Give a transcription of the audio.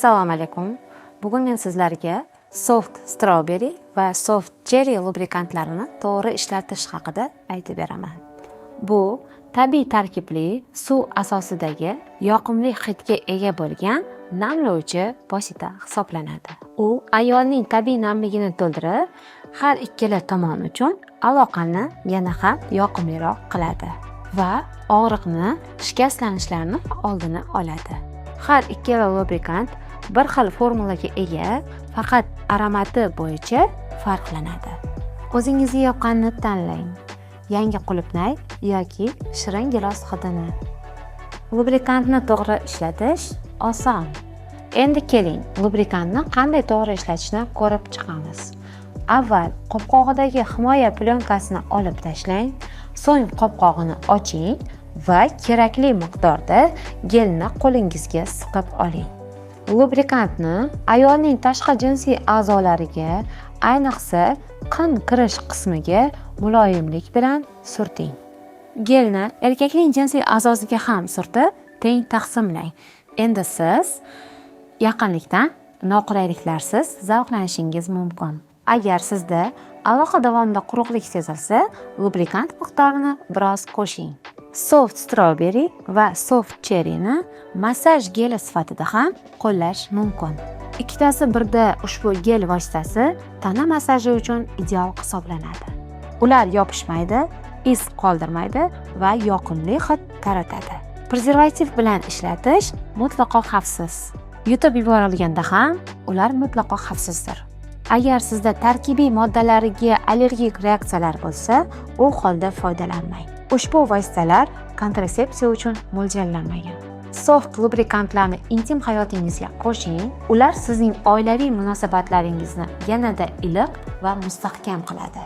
Assalomu alaykum. Bugun men sizlarga Soft Strawberry va Soft Cherry lubrikantlarini to'g'ri ishlatish haqida aytib beraman. Bu tabiiy tarkibli, suv asosidagi yoqimli hidga ega bo'lgan namlovchi vosita hisoblanadi. U ayolning tabiiy namligini to'ldirib, har ikkala tomon uchun aloqani yana ham yoqimliroq qiladi va og'riqni, shikastlanishlarni oldini oladi. Har ikkala lubrikant bir xil formulaga ega, faqat aromati bo'yicha farqlanadi. O'zingizga yoqqanini tanlang: yangi qulupnay yoki shirin gilos hidini. Lubrikantni to'g'ri ishlatish oson. Endi keling, lubrikantni qanday to'g'ri ishlatishni ko'rib chiqamiz. Avval qopqog'idagi himoya plyonkasini olib tashlang, so'ng qopqog'ini oching va kerakli miqdorda gelni qo'lingizga siqib oling. Lubrikantni ayolning tashqi jinsiy a'zolariga, ayniqsa qin kirish qismiga muloyimlik bilan surting. Gelni erkakning jinsiy a'zosiga ham surtib, teng taqsimlang. Endi siz yaqinlikdan noqulayliklarsiz zavqlanishingiz mumkin. Agar sizda aloqa davomida quruqlik sezilsa, lubrikant miqdorini biroz qo'shing. Soft Strawberry va Soft Cherryni massaj geli sifatida ham qo'llash mumkin. Ikkitasi birda ushbu gel vositasi tana massaji uchun ideal hisoblanadi. Ular yopishmaydi, iz qoldirmaydi va yoqimli hid taratadi. Prezervativ bilan ishlatish mutlaqo xavfsiz. Yutib yuborilganda ham ular mutlaqo xavfsizdir. Agar sizda tarkibiy moddalariga allergik reaksiyalar bo'lsa, u holda foydalanmang. Ushbu vositalar kontrasepsiya uchun mo'ljallanmagan. Soft lubrikantlarni intim hayotingizga qo'shing. Ular sizning oilaviy munosabatlaringizni yanada iliq va mustahkam qiladi.